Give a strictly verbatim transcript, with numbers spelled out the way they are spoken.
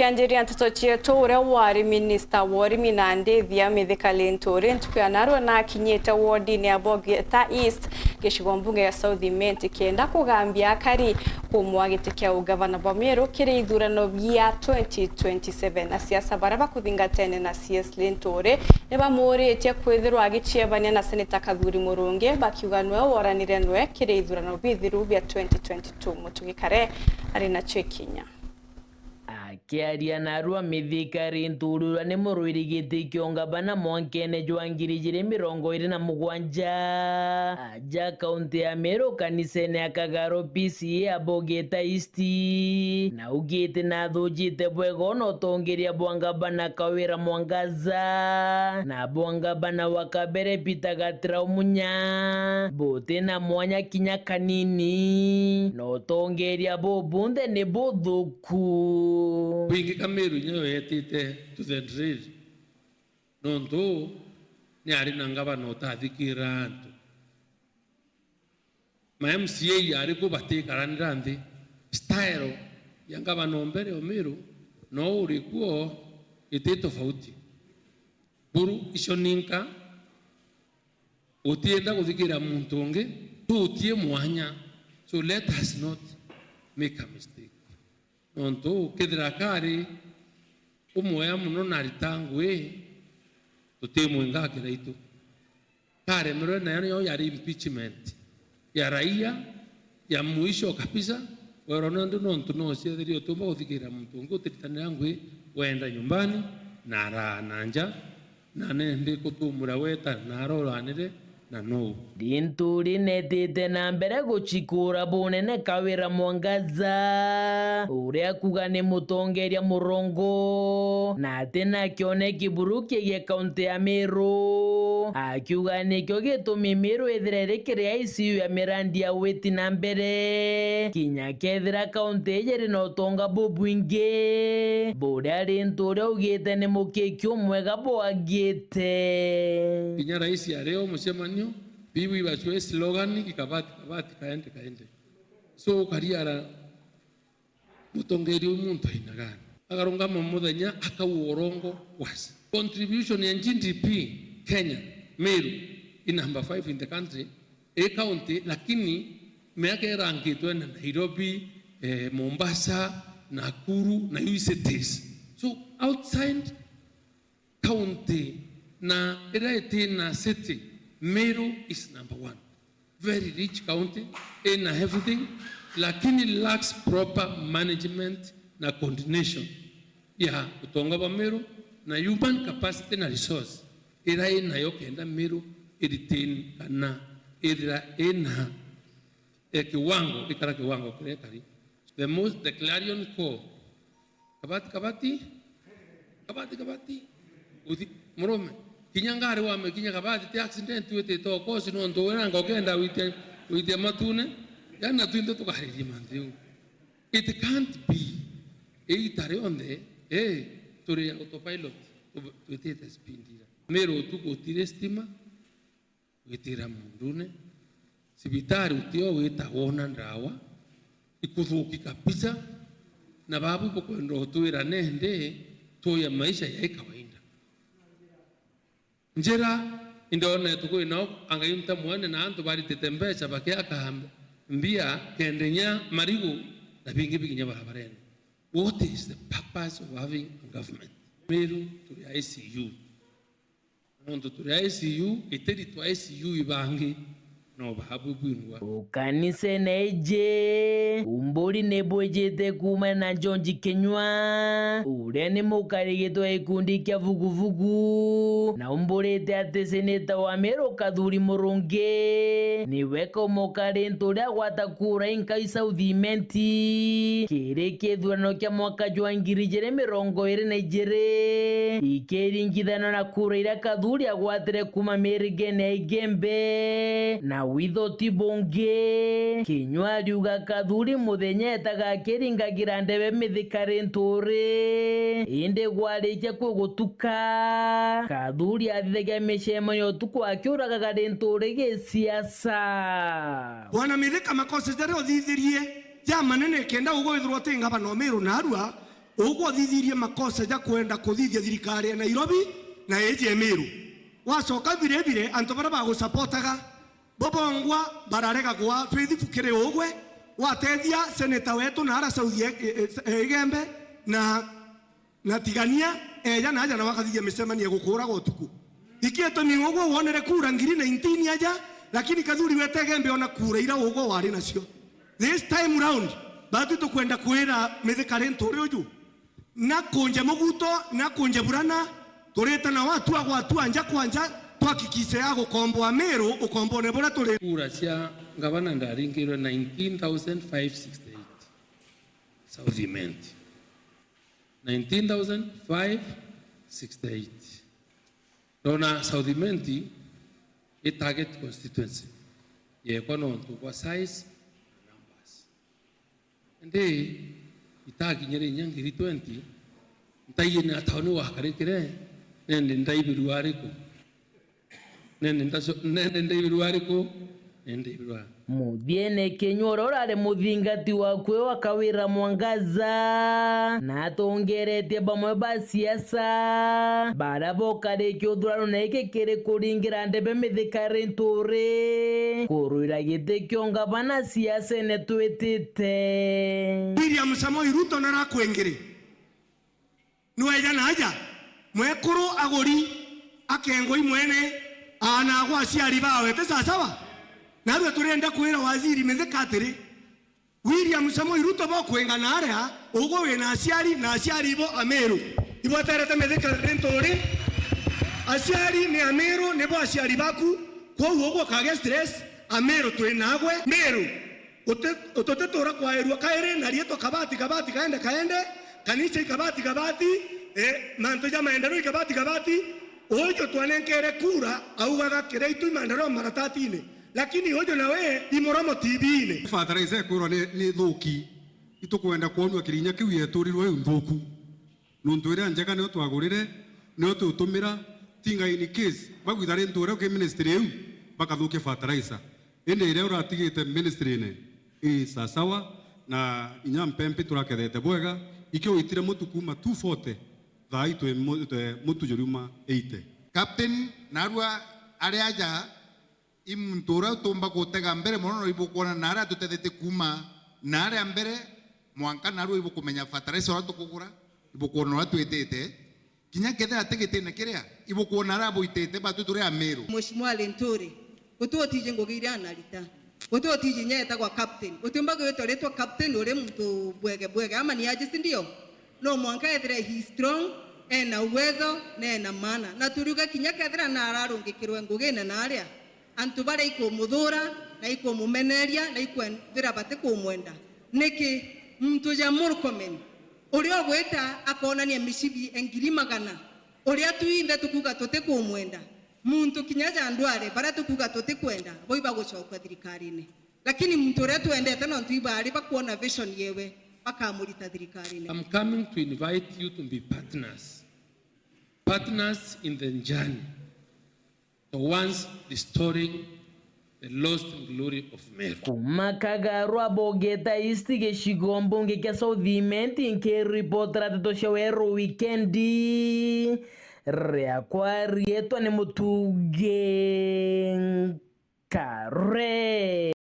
Tukianjiria nteto cietu, uria wari minista wa urimi na ndithia Mithika Linturi ntuku ya narua nakinyite wodini ya Bogeta East, gicigo mbunge ya South Imenti, kenda kugambia akari kumwa giti kia ugavana bwa Meru kiri ithurano bia twenty twenty-seven. Asiasa baria bakuthingatene na C S Linturi nibamuuritie kwithirwa agiciebania na Seneta Kathuri Murungi, bakiuga nwe woranire nwe kiri ithurano bithiru bia twenty twenty-two. Mutugi Kare ari nacio ikinya. Akiaria narua Mithika Linturi uria ni murwiri giti kia ungavana mwankene jwa ngiri ijiri mirongo iri na mugwanja, aja kaunti ya Meru kanisene ya Kagaro P C A ya Bogeta East, na augite nathujite bwega ona utongeria bwa ngavana Kawira Mwangaza na bwa ngavana wa kabere Peter Gatirau Munya buti na mwanya kinya kanini, na utongeria bubunthe ni buthuku. Ku-, kwingi ka Meru inya yo yetite to the drill, nontu ni ari na ngavana utathikira antu. Ma M C A ari ku batikaranira nthi. Style ya ngavana o mbere o Meru no uri kuo iti tofauti. Buru icio ninka utienda kuthikira muntu ungi, tutie mwanya. So let us not make a mistake. Nontu kethira kari umwea mono na arita ngui, tutimwinga kiraitu. Karemerwe nayo niyo yari impeachment ya raia ya mwisho kabisa. Werwa nandi nontu no ciethirio utumba guthikirira muntu ungi utiritanira ngui, wenda nyumbani na araa na nja. Na nandi kutumura weta na aroranire na nou. Linturi netite na mbere gucikura bunene Kawira Mwangaza, uria akuga ni mutongeria murongo, na ati na kioneki buru kiegie kaunti ya Meru, akiuga nikio gitumi Meru ithire iri kiri I C U ya mirandi ya witi na mbere, kinya kethira kaunti iji iri na utonga bubwingi, buria Linturi augite ni mukiki umwega bwagite. Kinya rais ari o mucemanio, bibu ibacwe slogan, ikabati, kabati, kaende, kaende. So, ukariara, mutongeria uyu muntu aina gani? Akarungama muthenya, akaua urongo, was. Contribution ya G D P Kenya, Meru, i number five in the country, i county, lakini miaka irangitwe na Nairobi, eh, Mombasa, Nakuru, na iu cities. So, outside county na iria itina city, Meru is number one. Very rich county, ina everything, lakini lacks proper management na coordination ya utonga bwa Meru na human capacity na resource iria inayo kenda Meru i retain kana ithira ina, eh, kiwango, ikara kiwango kiria ikari. The most, the clarion call. Kabati, kabati. Kabati, kabati. Uthi-, murume. Kinya ngari wame kinya kabati, ti accident witite okosi nontu wina ngokenda wite, wite matune. Yani na twinthe tukaririe mantu jau. It can't be. Iita rionthe, eh, turi autopilot, tu-, twitite speed ira. Meru utuku utiri stima, gwitira mundune. Cibitari utio wita wona ndawa, ikuthuki kabisa, na babu bukwenda utwira nende tuya maisha ya kawaida. Njira indonete kwina angai nta mwene na antu baritite mbeca bakiaka mbia kenda inya marigu na bingi bikinya barabarene. What is the purpose of having a government? Meru turi I C U. Nontu turi I C U, itiri twa I C U ibangi, no babu bwingwa. Ukanisene iji, umburi ni bwijite kuumana na George Kinyua, uria ni mukarigitwe gikundi kia vuguvugu, na umburite ati seneta wa Meru Kathuri Murungi niwe kaumokari ntu uria agwata kura inkai South Imenti kiri kithurano kia mwaka jwa ngiri ijiri mirongo iri na ijiri, ikiringithanwa na kura iria Kathuri agwatire kuuma mirigene ya Igembe na Witho Tibonge. Kinyua ariuga Kathuri muthenya etaga akiringagira ndebe mithikari nturi, indi gwarikia kwi gutuka, Kathuri athithagia micemanio utuku akiuragaga ri nturi gisiasa. Bwana Mithika, makosa jaria uthithirie ja manene kenda ugwithirwa uti ngavana o Meru narua, Ugwe uthithirie makosa ja kwenda kuthithia thirikari ya Nairobi na iji ya Meru. Wacoka vire vire, antu baria bagusapotaga bo bongwa bararega kwa faithful kiri ugwe, watethia senator wetu na ara South ya, e, e, e, Igembe na, na Tigania, eja na aja na wakathithia micemanio ya gukuraga utuku. Iki itumi ugwe wonere kura ngiri nineteen aja, lakini Kathuri wete Igembe ona kura ira ugwe wari nacio. This time round, batu tukwenda kwira Mithika Linturi uju, na kunje muguto, na kunje burana, turite na watu agwatua nja kwa nja, twakikise ya gukomboa Meru ukombone buria turi. Kura cia ngavana ndaringirwe nineteen thousand five sixty-eight. South Imenti. Nineteen thousand five sixty-eight. Ndona South Imenti i target constituency yekwa nontu bwa size na numbers. Indi itakinyire inya ngiri twenty, ntaiyene ataoni wakarikire, nende ndaibirwa ariku? Nende ndaco-, nende ndaibirwa ariku? Nende ndaibirwa. Muthiene Kinyua uria urari muthingati wa kwi wa Kawira Mwangaza, na atongeretie bamwe ba siasa baria bokarikia uthurano na iki kiri kuringira ndebe Mithika Linturi kurwira giti kio ngavana siasene twitite. William Samoei Ruto narakwingiri. Nweja na aja, mwekuru aguri, akengwa imwene, aana agwa aciari bawe, ti sasawa? Narua turenda kwira waziri Mithika atiri, William Samoei Ruto bokwinga na aria, ugwe wina aciari, na aciari ibo Ameru. Ibo aterete Mithika Linturi, aciari ni Ameru, nibo aciari baku, kwou ugwe ukage stress, Ameru twi nagwe, Meru. Uti-, ututitura kwairua kairi na riitwa kabati, kabati, kaende, kaende, kanisa i kabati, kabati, eh, mantu ja maendeleo i kabati, kabati. Uju twanenkere kura, augaga kiria itu i maendeleo maratatine. Lakini uju nawe i muromo T V-ine. Fertilizer ikwirwa ni, ni thuki. Itukwenda kwonua kirinya kiu yeturirwe iu nthuku. Nontu iria njega nio twagurire, nio tutumira, tinga in case bagwitha rintu uria ki ministry iu, bakathukia fertilizer. Indi iria uratigite ministry-ine i sasawa, na inya mpempi turakethete bwega, ikio witire mutu kuuma two forty, thaa ii twi mu-, twi mutu juriuma eighty. Captain, narua ari aja, i muntu uria utumba gutega mbere mono, no ibukwona na aria tutethetie kuuma na aria mbere, mwanka narua ibukumenya fertilizer uria tukugura, ibukwona uria twitite. Kinya kethira ti gitine kiria, ibukwona aria buitite, batu turi Ameru. Mheshimiwa Linturi, guti utiji ngugi iria anarita. Guti utiji inya etagwa captain. Utiumba gwitwa ritwa captain uri muntu bwege bwege, ama ni aje, si ndio? No mwanka ethire he is strong, ena uwezo, na ena maana. Na turiuga kinya kethira na ararungikirwe ngugine na aria, antu baria ikumuthura, na ikumumeneria, na ikwithira batikumwenda. Niki? Muntu ja Murkomen, uria ugwita akonania micibi e ngiri magana, uria twinthe tukuuga tutikumwenda. Muntu kinya ja Ndwale, baria tukuuga tutikwenda, bo ibagucokua thirikarine. Lakini muntu uria twendete, nontu ibaari bakwona vision yewe, bakamurita thirikarine. I'm coming to invite you to be partners. Partners in the journey towards restoring the lost glory of Meru. Kuuma Kagaru Abogeta East, gicigo mbunge kia South Imenti, nkiripotera nteto cia Weru Wikendi, riakwa riitwa ni Mutugi Nkare.